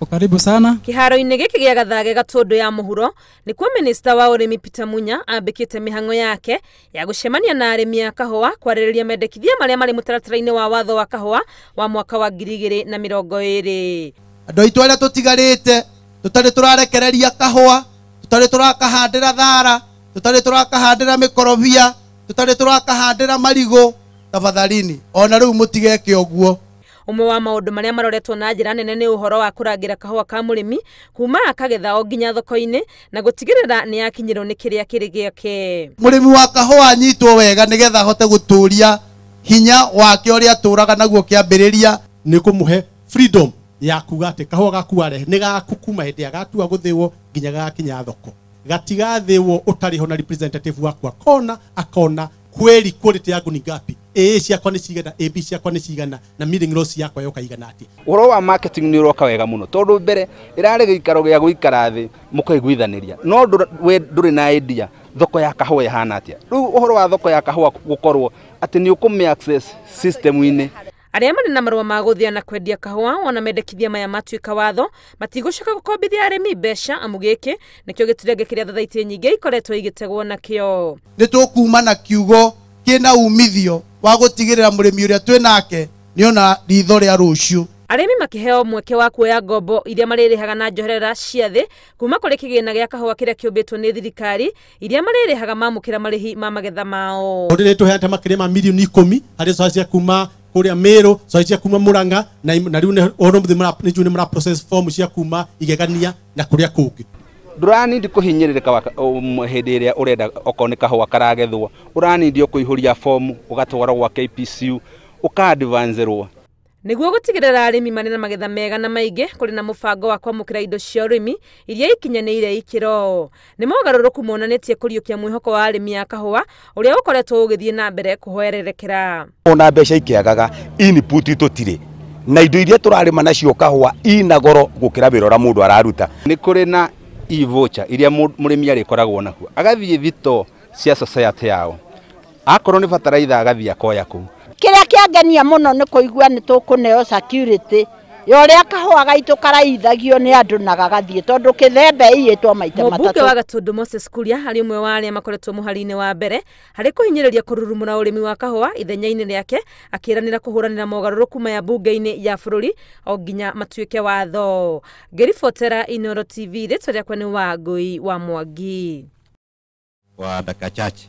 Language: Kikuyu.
Karibu sana. Kiharo-inĩ gĩkĩ gĩa Gathage Gatũndũ ya mũhuro nĩkuo minista wa ũrĩmi Peter Munya ambĩkĩte mĩhang'o yake ya gũcemania na arĩmi a kahũa kwarĩrĩria mendekithia marĩa marĩ mũtaratara-inĩ wa watho wa kahũa wa mwaka wa 2020. Andũ aitũ arĩa tũtigarĩte tũtarĩ tũrarekereria kahũa, tũtarĩ tũrakahandĩra thara, tũtarĩ tũrakahandĩra mĩkorobia, tũtarĩ tũrakahandĩra marigũ, tafadhalini ona rĩu mũtigeke ũguo. Ũmwe wa maũndũ marĩa maroretwo na njĩra nene nĩ ũhoro wa kũrangĩra kahũa ka mũrĩmi kuma akagetha o nginya thoko-inĩ na gũtigĩrĩra nĩ akinyĩrwo nĩ kĩrĩa kĩrĩ gĩake. Mũrĩmi wa kahũa anyitwo wega nĩgetha ahote gũtũria hinya wake ũrĩa atũraga naguo kĩambĩrĩria. Nĩ kũmũhe freedom ya kuga atĩ kahũa gaku warehe nĩ gaku kuma hĩndĩ ĩrĩa gatua gũthĩwo nginya gagakinya thoko, gatigathĩwo ũtarĩ ho na representative waku akona akona kweli quality yangu ni ngapi, A ciakwa nĩ cigana, AB ciakwa nĩ cigana, na milling loss yakwa yoka igana atĩa. Ũhoro wa marketing nĩ ũroka wega mũno tondũ mbere ĩrarĩ gĩikaro gĩa gũikara thĩ mũkaiguithanĩria, no we ndũrĩ na idea thoko ya kahũa ĩhana atĩa. Rĩu ũhoro wa thoko ya kahũa gũkorwo atĩ nĩ ũkũmĩ access system-inĩ. Arĩa marĩ na marũa ma gũthĩa na kwendia kahũa ona mendekithia maya matuĩka watho matigũcoka gũkombithia arĩmi mbeca amu gĩkĩ nĩkĩo gĩturenge kĩrĩa thathaitĩ nyingĩ ikoretwo igĩtegwo nakĩo. Nĩ tũkuma na kiugo kĩna umithio wa gũtigĩrĩra mũrĩmi ũrĩa twĩ nake nĩona ritho rĩa rũciũ. Arĩmi makĩheo mweke wa kuoya ngombo iria marĩrĩhaga na njoherera cia thĩ kuma kũrĩ kĩgĩna gĩa kahũa kĩrĩa kĩũmbĩtwo nĩ thirikari iria marĩrĩhaga mamũkĩra marĩhi ma magetha mao. Rĩrĩ tũheanĩte makĩria ma mirioni 10 harĩ soa cia kuma kũrĩa Meru, soa cia kuma Murang'a na rĩu ono nĩ mara process form cia kuma Igegania na kũrĩa kũngĩ. Ndũranindi kũhinyĩrĩrĩka hĩndĩ ĩrĩa ũrenda okorwo nĩ kahũa karagethwo, ũranindi kũihũria fomu ũgatwara gwa KPCU ũka-advancerwo. Nĩguo gũtigĩrĩra arĩmi marĩ na magetha mega na maingĩ, kũrĩ na mũbango wa kwamũkĩra indo cia ũrĩmi iria ikinyanĩire ikĩro. Nĩ mogarũrũku monanĩtie kũriũkia mwĩhoko wa arĩmi a kahũa ũrĩa ũkoretwo ũgĩthiĩ na mbere kũhwererekera. Ona mbeca ikĩagaga input tũtirĩ na indo iria tũrarĩma nacio kahũa ina goro gũkĩra wĩra ũrĩa mũndũ araruta. Nĩ kũrĩ na e-voucher iria mũrĩmi arĩkoragwo nakuo agathiĩ thito cia society yao, akorwo nĩ bataraitha agathiĩ akoya kũu. Kĩrĩa kĩangenia mũno nĩ kũigua nĩ tũkũneo security ya ũrĩa kahũa gaitũ karaithagio nĩ andũ na gagathiĩ tondũ kĩthembe iyĩtwo maita matatũ. Mũmbunge wa Gatũndũ Moses Kuria arĩ ũmwe wa arĩa makoretwo mũhari-inĩ wa mbere harĩ kũhinyĩrĩria kũrurumũra ũrĩmi wa kahũa ithenya-inĩ rĩake, akĩĩranĩra kũhũranĩra mogarũrũku maya mbunge-inĩ ya bũrũri o nginya matuĩke watho. Ngĩribotera Inooro TV, rĩtwa rĩakwa nĩ Wangũi wa Mwangi. Wa dakika chache.